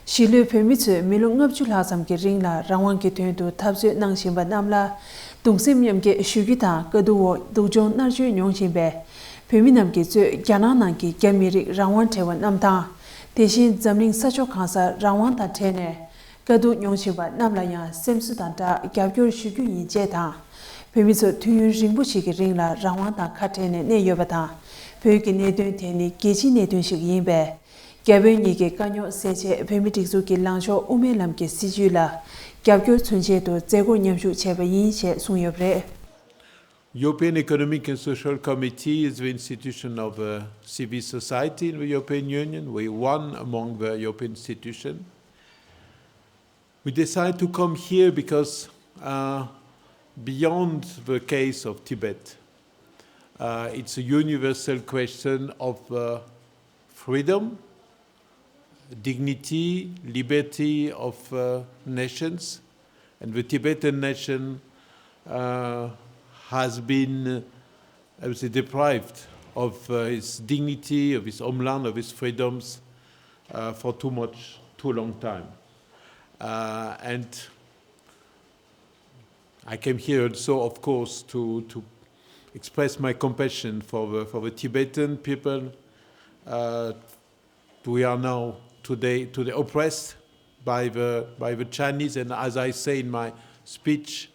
གཞིས་ལུས་བོད་མི་ཚོས་མི་ལོ་ལྔ་བཅུ་ལྷག་ཙམ་གྱི་རིང་ལ་རང་དབང་གི་དོན་དུ་འཐབ་རྩོད་གནང་བཞིན་པ་རྣམས་ལ་གདུང་སེམས་མཉམ་སྐྱེད་ཞུ་རྒྱུ་དང་། དཀའ་སྡུག་འོག་སྡུག་སྦྱོང་མནར་གཅོད་མྱོང་བཞིན་པའི་བོད་མི་རྣམས་ཀྱིས་གཙོས་རྒྱ་ནག་ནང་གི་རྒྱ་མི་རིགས་རང་དབང་བྲལ་བ་རྣམས་དང་། དེ་བཞིན་འཛམ་གླིང་ས་ཕྱོགས་གང་སར་རང་དབང་དང་བྲལ་ནས་དཀའ་སྡུག་མྱོང་བཞིན་པ་རྣམས་ལ་ཡང་སེམས་གསོ་དང་སྦྲགས་རྒྱབ་སྐྱོར་ཞུ་རྒྱུ་ཡིན་ཅེས་དང་། བོད་མི་ཚོ་དུས་ཡུན་རིང་པོ་ཞིག་གི་རིང་ལ་རང་དབང་དང་ཁ་བྲལ་ནས་གནས་ཡོད་པ་དང་། བོད་ཀྱི་གནད་དོན་དེ་ནི་རྒྱལ་སྤྱིའི་གནད་དོན་ཞིག་ཡིན་པས། རྒྱ་བོད་གཉིས་ཀྱི་དཀའ་རྙོག་སེལ་ཆེད་བོད་མིའི་སྒྲིག་འཛུགས་ཀྱི་ལངས་ཕྱོགས་དབུ་མའི་ལམ་གྱི་སྲིད་བྱུས་ལ་རྒྱབ་སྐྱོར་མཚོན་ཆེད་དུ་མཛད་སྒོར་མཉམ་ཞུགས་བྱས་པ་ཡིན་ཞེས་གསུངས་ཡོད་པ་རེད། European Economic and Social Committee is the institution of uh, civil society in the European Union. We one among the European institutions. We decided to come here because uh, beyond the case of Tibet, uh, it's a universal question of uh, freedom, dignity, liberty of uh, nations, and the Tibetan nation uh, has been, I would say, deprived of uh, his dignity, of his homeland, of his freedoms uh, for too much, too long time. Uh, and I came here also, of course, to, to express my compassion for the, for the Tibetan people. Uh, we are now today, today oppressed by the, by the Chinese, and as I say in my speech,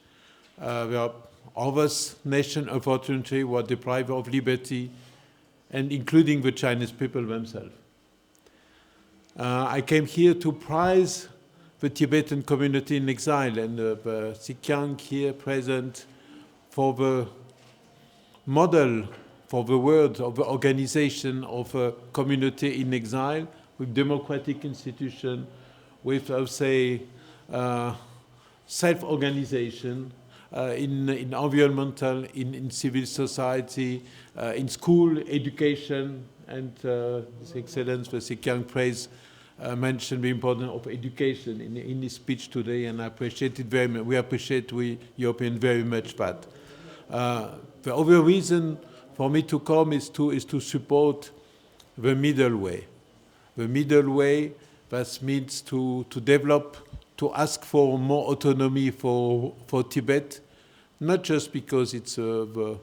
uh, there are others nation, unfortunately, were deprived of liberty, and including the Chinese people themselves. Uh, I came here to praise the Tibetan community in exile and uh, the Sikyang here present for the model, for the world of the organization of a community in exile with democratic institution, with, I would say, uh, self-organization uh, in, in environmental, in, in civil society, uh, in school, education, and uh, His Excellency Sikyang Praise uh, mentioned the importance of education in, in his speech today, and I appreciate it very much. We appreciate, we European, very much that. Uh, the other reason for me to come is to, is to support the middle way. The middle way, that means to, to develop, to ask for more autonomy for, for Tibet, not just because it's a, the,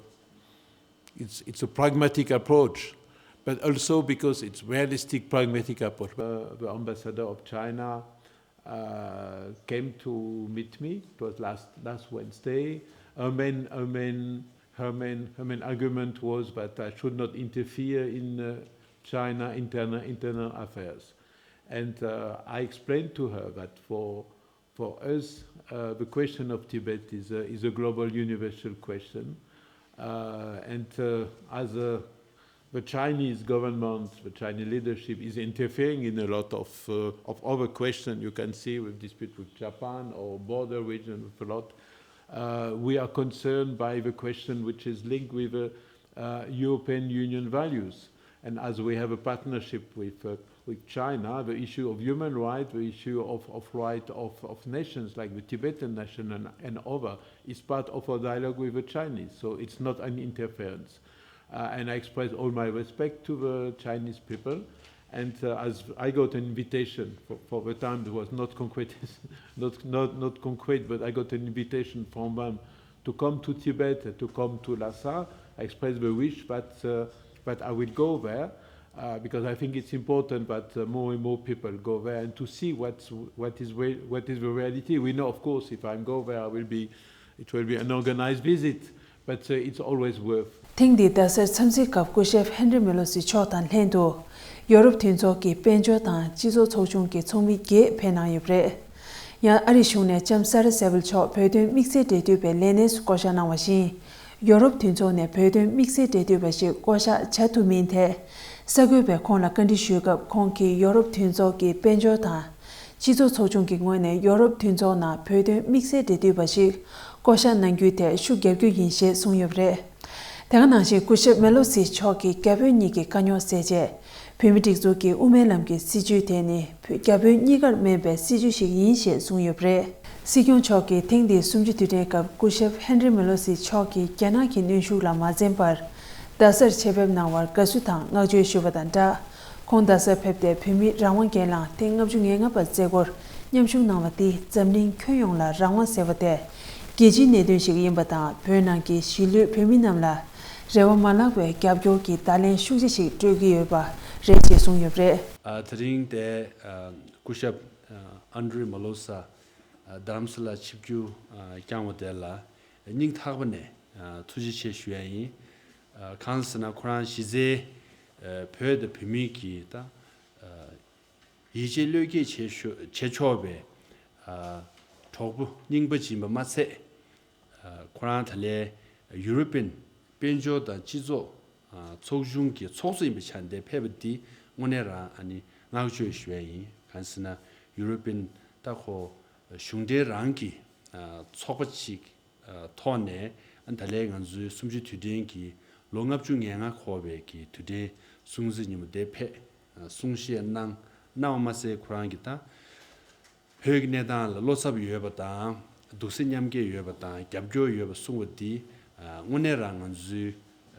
it's, it's a pragmatic approach, but also because it's realistic pragmatic approach. Uh, the ambassador of China uh, came to meet me. It was last, last Wednesday. Her main, her main, her main, her main argument was that I should not interfere in uh, China internal, internal affairs. And uh, I explained to her that for, for us, uh, the question of Tibet is a, is a global universal question. Uh, and uh, as a, the Chinese government, the Chinese leadership is interfering in a lot of, uh, of other questions. You can see with dispute with Japan or border region with a lot. Uh, we are concerned by the question which is linked with the uh, European Union values. And as we have a partnership with, uh, with China, the issue of human rights, the issue of, of right of, of nations like the Tibetan nation and, and other is part of our dialogue with the Chinese. So it's not an interference. Uh, and I express all my respect to the Chinese people. And uh, as I got an invitation for, for the time, it was not concrete, not, not, not concrete, but I got an invitation from them to come to Tibet, to come to Lhasa. I expressed the wish that, uh, that I will go there uh, because I think it's important that uh, more and more people go there and to see what's, what is, re- what is the reality. We know, of course, if I go there, I will be, it will be an organized visit, but uh, it's always worth. ཐེངས་འདིའི་རྡ་སར་འཚམས་གཟིགས་སྐབས་སྐུ་ཞབས་ཧན་རི་མེ་ལོ་སི་མཆོག་དང་ལྷན་དུ་ཡོ་རོབ་མཐུན་ཚོགས་ཀྱི་དཔལ་འབྱོར་དང་སྤྱི་ཚོགས་ཚོགས་ཆུང་གི་ཚོགས་མི་བརྒྱད་ཕེབས་གནང་ཡོད་པ་རེད། ཡང་ཨ་རིའི་གཞུང་ནས་ལྕམ་ས་ར་སེ་བལ་མཆོག་བོད་དོན་དམིགས་བསལ་འབྲེལ་མཐུད་པའི་ལས་སྣེ་སུ་བསྐོ་བཞག་གནང་བ་བཞིན། ཡོ་རོབ་མཐུན་ཚོགས་ནས་བོད་དོན་དམིགས་བསལ་འབྲེལ་མཐུད་པ་ཞིག་བསྐོ་བཞག་བྱ་ཐུབ་མིན་ཐད། གསར་འགོད་པས་ཁོང་ལ་བཀའ་འདྲི་ཞུས་སྐབས་ཁོང་གིས་ཡོ་རོབ་མཐུན་ཚོགས་ཀྱི་དཔལ་འབྱོར་དང་། སྤྱི་ཚོགས་ཚོགས་ཆུང་གི་ངོས་ནས་ཡོ་རོབ་མཐུན་ཚོགས་ནང་བོད་དོན་དམིགས་བསལ་འབྲེལ་མཐུད་པ་ཞིག་བསྐོ་བཞག་གནང་རྒྱུའི་ཐད་ཤུགས་རྒྱབ་རྒྱུ་ཡིན་ཞེས་གསུངས་ཡོད་པ་རེད། དེ་ག་ནང་བཞིན་སྐུ་ཞབས་མེ་ལོ་སི་མཆོག་གིས་རྒྱ་བོད་གཉིས་ཀྱི་དཀའ་རྙོག་སེལ་ཆེད། བོད་མི་སྒྲིག་འཛུགས་ཀྱི་དབུ་མའི་ལམ་གྱི་སྲིད་བྱུས་དེ་ནི་བོད་རྒྱ་བོད་གཉིས་ཀར་སྨན་པའི་སྲིད་བྱུས་ཤིག་ཡིན་ཞེས་གསུངས་ཡོད་པ་རེད། སྲིད་སྐྱོང་མཆོག་གིས་ཐེངས་འདིའི་གསུམ་བཅུའི་དུས་དྲན་སྐབས་སྐུ་ཞབས་ཧན་རི་མེ་ལོ་སི་མཆོག་གིས་རྒྱ་ནག་གི་གནོན་ཤུགས་ལ་མ་འཛེམས་པར་རྡ་སར་ཆེད་ཕེབས་གནང་བར་དགའ་བསུ་དང་བསྔགས་བརྗོད་ཞུས་པ་དང་སྦྲགས། ཁོང་རྡ་སར་ཕེབས་ཏེ་བོད་མིའི་རང་དབང་སྒེར་ལངས་ཐེངས་ལྔ་བཅུ་ང་ལྔ་པ་མཛད་སྒོར་མཉམ་ཞུགས་གནང་བ་འདིས་འཛམ་གླིང་ཁྱོན་ཡོངས་ལ་རང་དབང་ཟེར་བ་དེ་རྒྱལ་སྤྱིའི་གནད་དོན་ཞིག་ཡིན་པ་དང་བོད་ནང་གི་གཞིས་ལུས་བོད་མི་རྣམས་ལ་རེ་བ་མ་བརླག་པའི་རྒྱབ་སྐྱོར་གྱི་བརྡ་ལན་ཤུགས་ཆེ་ཞིག་སྤྲོད་ཀྱི་ཡོད་པ་རེད་ཅེས་གསུངས་ཡོད་པ་རེད། ཨ། དེ་རིང་དེ་ཨ་སྐུ་ཞབས་ཨ་ཨན་ཌྲི་མ་ལོ་ས་ཨ་རྡ་རམ་ས་ལ་ཆིབས་བསྒྱུར་ཨ་བསྐྱངས་པ་དེ་ལ་སྙིང་ཐག་པ་ནས་ཨ་ཐུགས་རྗེ་ཆེ་ཞུ་ཡ་ཡིན། ཨ་གང་ཟེར་ན་ཁོ་རང་གཞི་རྩའི་ཨ་བོད་དང་བོད་མི་གི་ད་ཨ་ཡིད་ཆེས་བློས་འགེལ་བྱེད་ཤོ་བྱེད་ཆོག་པའི་ཨ་གྲོགས་པོ་རྙིང་པ་ཅིག་ཡིན་པ་མ་ཚད། ཨ་ཁོ་རང་ད་ལན་ཡུ་རོ་པན་དཔལ་འབྱོར་དང་སྤྱི་ཚོགས་ཨ་ཚོགས་ཆུང་གི་ཚོགས་གཙོ་ཡིན་པའི་ཆ་ནས་ཕེབས་པ་འདི་དངོས་གནས་རང་ཨ་ནི་བསྔགས་བརྗོད་ཞུ་ཡ་ཡིན། གང་ཟེར་ན་ཡུ་རོ་པན་ད་ཁོ་གཞུང་འབྲེལ་རང་གི་ཨ་ཚོགས་པ་ཅིག་ཨ་ཐོག་ནས་ཨ་ད་ལན་ང་ཚོའི་གསུམ་བཅུའི་དུས་དྲན་གྱི་ལོ་ལྔ་བཅུ་ང་ལྔ་འཁོར་བའི་གི་དུས་དྲན་སྲུང་བརྩི་ཉིན་མོ་དེ་ཕེབས་ཨ་གསུང་བཤད་གནང་གནང་བ་མ་ཟད་ཁོ་རང་གི་ད་བོད་ཀྱི་གནས་སྟངས་ལ་བློ་འཚབ་ཡོད་པ་དང་གདུག་སེམས་མཉམ་སྐྱེད་ཡོད་པ་དང་རྒྱབ་སྐྱོར་ཡོད་པ་གསུངས་པ་འདི་ཨ་དངོས་གནས་རང་ང་ཚོའི་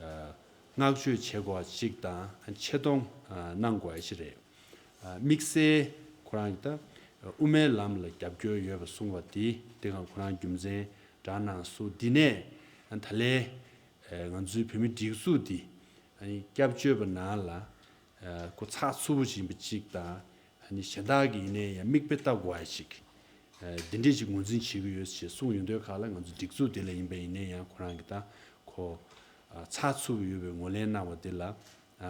ཨ་ བསྔགས་བརྗོད་བྱེད་དགོས་པ་ཅིག་དང་ཆེ་མཐོང་གནང་དགོས་པ་ཞིག་རེད། དམིགས་བསལ་ཁོ་རང་གི་ད་དབུ་མའི་ལམ་ལ་རྒྱབ་སྐྱོར་ཡོད་པ་གསུངས་པ་དེ་དེ་གང་ཁོ་རང་རྒྱུ་མཚན་དྲངས་གནང་སོང་། འདི་ནས་ད་ལས་ང་ཚོའི་བོད་མི་སྒྲིག་འཛུགས་འདི་སྐྱབས་བཅོལ་བ་ནང་ལ་ཁོ་ཚགས་ཚུད་པོ་ཞིག་ཡིན་པ་ཅིག་དང་། ཨ་ནི་གཞན་དག་གིས་ཡིན་ནའི་ཡང་མིག་དཔེ་ལྟ་དགོས་ཡ་ཞིག་ཨ་འདི་འདྲས་ཅིག་ངོས་འཛིན་བྱེད་ཀྱི་ཡོད་ཅེས་གསུངས་ཡོང་དུས་ཁ་ལ་ང་ཚོ་སྒྲིག་འཛུགས་དེ་ལ་ཡིན་པ་ཡིན་ནའི་ཡང་ཁོ་རང་གི་ད་ཁོ་ཨ་ཚགས་ཚུད་པོ་ཡོད་པའི་ངོས་ལེན་གནང་བ་དེ་ལ་ཨ་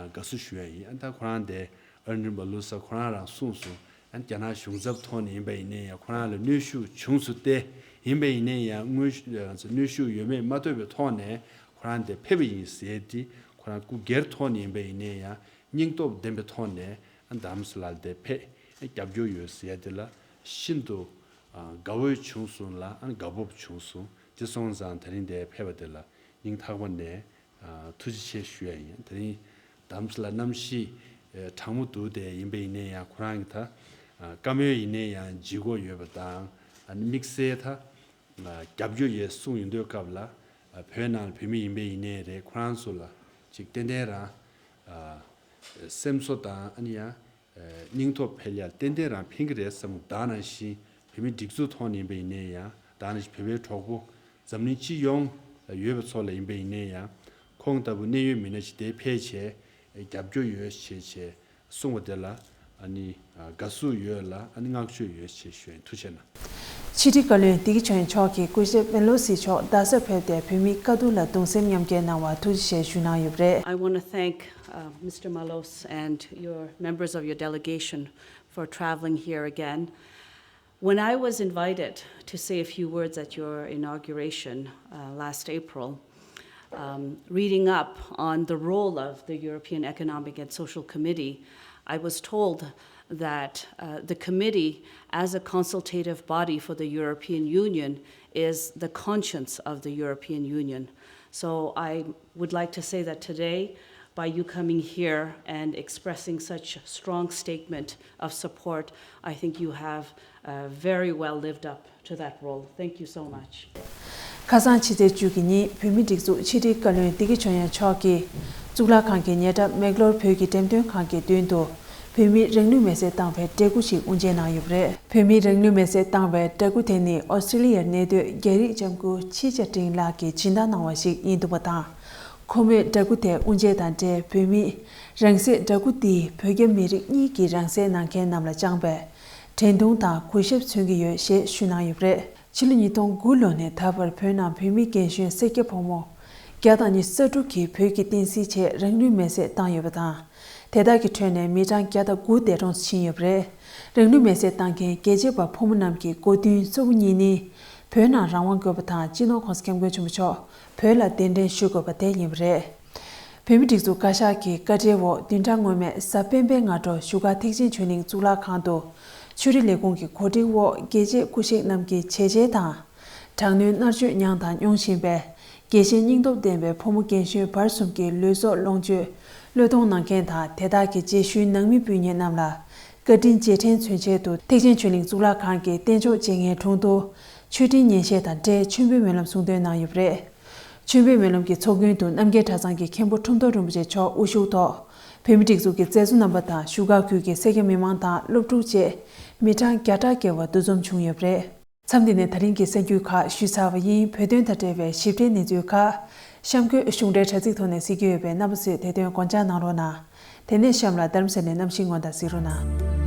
དགའ་བསུ་ཞུ་ཡ་ཡིན། ཨ་ད་ཁོ་རང་དེ་ཨར་ནི་མ་ལུ་ས་ཁོ་རང་རང་གསུངས་སོང་། ཨ་རྒྱ་ནག་གཞུང་ཚབ་ཐོག་ནས་ཡིན་པ་ཡིན་ནའི་ཡང་ཁོ་རང་ལ་གནོན་ཤུགས་བྱུང་སོང་སྟེ། ཡིན་པ་ཡིན་ནའི་ཡང་དངོས་ཤུགས་ཨ་གནོན་ཤུགས་ཡོད་མེད་མ་ལྟོས་པའི་ཐོག་ནས་ཁོ་རང་དེ་ཕེབས་པ་ཡིན་ཟེར་ཏེ་ཁོ་རང་སྐུ་སྒེར་ཐོག་ནས་ཡིན་པ་ཡིན་ནའི་ཡང་། སྙིང་སྟོབས་ལྡན་པའི་ཐོག་ནས་ཨ་རྡ་རམ་ས་ལ་དེ་ཕེབས་རྒྱབ་སྐྱོར་ཡོད་ཟེར་ཡ་དེ་ལ་ཤིན་ཏུ་ཨ་དགའ་བོ་བྱུང་སོང་ལ་ཨ་དགའ་སྤོབས་བྱུང་སོང་། དེ་སོང་ཙང་དེ་རིང་དེ་ཕེབས་པ་དེ་ལ་སྙིང་ཐག་པ་ནས་ཨ་ཐུགས་རྗེ་ཆེ་ཞུ་ཡ་ཡིན། དེ་རིང་རྡ་རམ་ས་ལ་གནམ་གཤིས་ཨ་གྲང་མོ་འདུག་དེ་ཡིན་པ་ཡིན་ནའི་ཡང་ཁོ་རང་གི་ད་ཨ་བཀའ་མོལ་ཡིན་ནའི་ཡང་ལྗིད་ཁོག་ཡོད་པ་དང་། ཨ་ནི་དམིགས་བསལ་ད་ཨ་རྒྱབ་སྐྱོར་ཡོད་གསུངས་ཡོང་དུས་སྐབས་ལ་ཨ་བོད་ནང་ལ་བོད་མི་ཡིན་པ་ཡིན་ནའི་རེད། ཁོ་རང་ཚོ་ལ་ཅིག་ཏན་ཏན་རང་ཨ་སེམས་གསོ་དང་ཨ་ནི་ཡང་སྙིང་སྟོབས་འཕེལ་ཡ་ཏན་ཏན་རང་ཕན་གྱི་རེད་བསམ་གི། ད་ནང་བཞིན་བོད་མི་སྒྲིག་འཛུགས་ཐོག་ནས་ཡིན་པ་ཡིན་ནའི་ཡང་། ད་ནང་བཞིན་བོད་པའི་གྲོགས་པོ་འཛམ་གླིང་སྤྱི་ཡོངས་ལ་ཡོད་པ་ཚོ་ལ་ཡིན་པ་ཡིན་ནའི་ཡང་། ཁོང་ལྟ་བུ་གནད་ཡོད་མི་སྣ་ཞིག་དེ་ཕེབས་བྱས་རྒྱབ་སྐྱོར་ཡོད་བྱས་བྱས་གསུངས་པ་དེ་ལ་ཨ་ནི་དགའ་བསུ་ཡོད་ལ་ཨ་ནི་བསྔགས་བརྗོད་ཡོད་ཞེས་ཞུ་ཡིན། ཐུགས་རྗེ་གནང་། ཕྱི་དྲིལ་བཀའ་བློན་བདེ་སྐྱིད་ཆོས་དབྱངས་མཆོག་གིས་སྐུ་ཞབས་མེ་ལོ་སི་མཆོག་རྡ་སར་ཕེབས་ཏེ་བོད་མིའི་དཀའ་སྡུག་ལ་གདུང་སེམས་མཉམ་སྐྱེད་གནང་བར་ཐུགས་རྗེ་ཆེ་ཞུ་གནང་ཡོད་པ་རེད། I want to thank uh, Mister Malos and your members of your delegation for traveling here again. When I was invited to say a few words at your inauguration uh, last April, um, reading up on the role of the European Economic and Social Committee, I was told that uh, the committee, as a consultative body for the European Union, is the conscience of the European Union. So I would like to say that today, by you coming here and expressing such strong statement of support, I think you have uh, very well lived up to that role. Thank you so much. ཁ་སང་ཕྱི་ཚེས་བཅུ་གི་ཉིན་བོད་མིའི་སྒྲིག་འཛུགས་ཕྱི་དྲིལ་བཀའ་བློན་བདེ་སྐྱིད་ཆོས་དབྱངས་མཆོག་གིས་གཙུག་ལག་ཁང་གི་ཉེ་འགྲམ་མེག་ལོར་བོད་ཀྱི་འགྲེམས་སྟོན་ཁང་གི་མདུན་དུ་བོད་མིའི་རང་ལུས་མེར་སྲེག་བཏང་བའི་འདྲ་སྐུ་ཞིག་དབུ་འབྱེད་གནང་ཡོད་པ་རེད། བོད་མིའི་རང་ལུས་མེར་སྲེག་བཏང་བའི་འདྲ་སྐུ་དེ་ནི་ཨོ་སི་ཀྲི་ལི་ཡར་གནས་སྡོད་རྒྱ་རིགས་ལྕམ་སྐུ་ཆི་ཅཱ་ཀྲིང་ལགས་ཀྱིས་སྦྱིན་བདག་གནང་བ་ཞིག་ཡིན་འདུག་པ་དང་། ཁོ་མོས་འདྲ་སྐུ་དེ་དབུ་འབྱེད་དང་འབྲེལ་བོད་མིའི་རང་སྲེག་འདྲ་སྐུ་འདིས་བོད་རྒྱ་མི་རིགས་གཉིས་ཀྱི་རང་སྲེག་གནང་མཁན་རྣམས་ལ་བཅངས་པའི་དྲན་གདུང་དང་གུས་ཞབས་མཚོན་གྱི་ཡོད་ཞེས་ཞུས་གནང་ཡོད་པ་རེད། ཕྱི་ལོ་ཉིས་སྟོང་དགུ་ལོ་ནས་ད་བར་བོད་ནང་བོད་མི་རྒན་གཞོན་སེར་སྐྱ་ཕོ་མོ་བརྒྱ་དང་ཉི་ཤུ་རྩ་དྲུག་གིས་བོད་ཀྱི་བསྟན་སྲིད་ཆེད་རང་ལུས་མེར་སྲེག་བཏང་ཡོད་པ་དང་། དེ་དག་གི་ཁྲོད་ནས་མི་གྲངས་བརྒྱ་དང་དགུ་འདས་གྲོངས་སུ་ཕྱིན་ཡོད་པ་རེད། རང་ལུས་མེར་སྲེག་བཏང་མཁན་རྒྱལ་གཅེས་པ་ཕོ་མོ་རྣམས་ཀྱི་འགོ་འདུན་གཙོ་བོ་གཉིས་ནི། བོད་ནང་རང་དབང་དགོས་པ་དང་སྤྱི་ནོར་༸གོང་ས་༸སྐྱབས་མགོན་ཆེན་པོ་མཆོག་བོད་ལ་གདན་འདྲེན་ཞུ་དགོས་པ་དེ་ཡིན་པ་རེད། བོད་མི་སྒྲིག་འཛུགས་བཀའ་ཤག་གི་བཀའ་ཁྲིའི་འོག་བདུན་ཕྲག་སྔོན་མའི་གཟའ་སྤེན་པའི་སྔ་དྲོ་བཞུགས་སྒར་ཐེག་ཆེན་ཆོས་གླིང་གཙུག་ལག་ཁང་དུ། ཆོས་རིག་ལས་ཁུངས་ཀྱི་གོ་སྒྲིག་འོག་རྒྱལ་གཅེས་སྐུ་གཤེགས་རྣམས་ཀྱི་བྱས་རྗེས་དང་། དྲག་གནོན་མནར་གཅོད་མྱངས་དང་མྱོང་བཞིན་པའི་རྒྱལ་ཞེན་སྙིང་སྟོབས་ལྡན་པའི་ཕོ་མོ་རྒན་གཞོན་བར་གསུམ་གྱི་ལུས་སྲོག་ལོངས་སྤྱོད་བློས་གཏོང་གནང་མཁན་དང་། དེ་དག་གི་རྗེས་ཤུལ་ནང་མི་སྤུན་ཉེ་རྣམས་ལ་བཀའ་དྲིན་རྗེས་དྲན་མཚོན་ཆེད་དུ། ཐེག་ཆེན་ཆོས་གླིང་གཙུག་ལག་ཁང་གི་རྟེན་མཆོག་བརྗེད་ངས་དྲུང་དུ་མཆོད་སྤྲིན་ཉན་བཤད་དང་འབྲེལ་མཆོད་འབུལ་སྨོན་ལམ་གསུང་འདོན་གནང་ཡོད་པ་རེད། མཆོད་འབུལ་སྨོན་ལམ་གྱི་ཚོགས་མགོན་དུ་རྣམ་རྒྱལ་གྲྭ་ཚང་གི་མཁན་པོ་ཁྲོམ་ཐོག་རིན་པོ་ཆེ་མཆོག་དབུ་བཞུགས་ཐོག་བོད་མི་སྒྲིག་འཛུགས་ཀྱི་མཛད་གཙོ་རྣམ་པ་དང་བཞུགས་སྒར་ཁུལ་གྱི་སེར་སྐྱ་མི་མང་དང་སློབ་ཕྲུག་བཅས་མི་གྲངས་བརྒྱ་ཕྲག་བརྒལ་བ་འདུ་འཛོམས་བྱུང་ཡོད་པ་རེད། མཚམས་འདི་ནས་ད་རིང་གི་གསར་འགྱུར་ཁག་ཞུས་ཚར་བ་ཡིན། བོད་དོན་དང་འབྲེལ་བའི་ཞིབ་ཕྲའི་གནས་ཚུལ་ཁག་གཤམ་འཁོད་གཞུང་འབྲེལ་དྲ་ཚིགས་ཐོག་ནས་གཟིགས་ཀྱི་ཡོད་པས་རྣམ་པ་ཚོས་དེ་དོན་དགོངས་འཇགས་གནང་རོགས་གནང་། དེ་ནས་གཤམ་ལ་རྡ་རམ་ས་ལའི་གནམ་གཤིས་སྔོན་བརྡ་གཟིགས་རོགས་གནང་།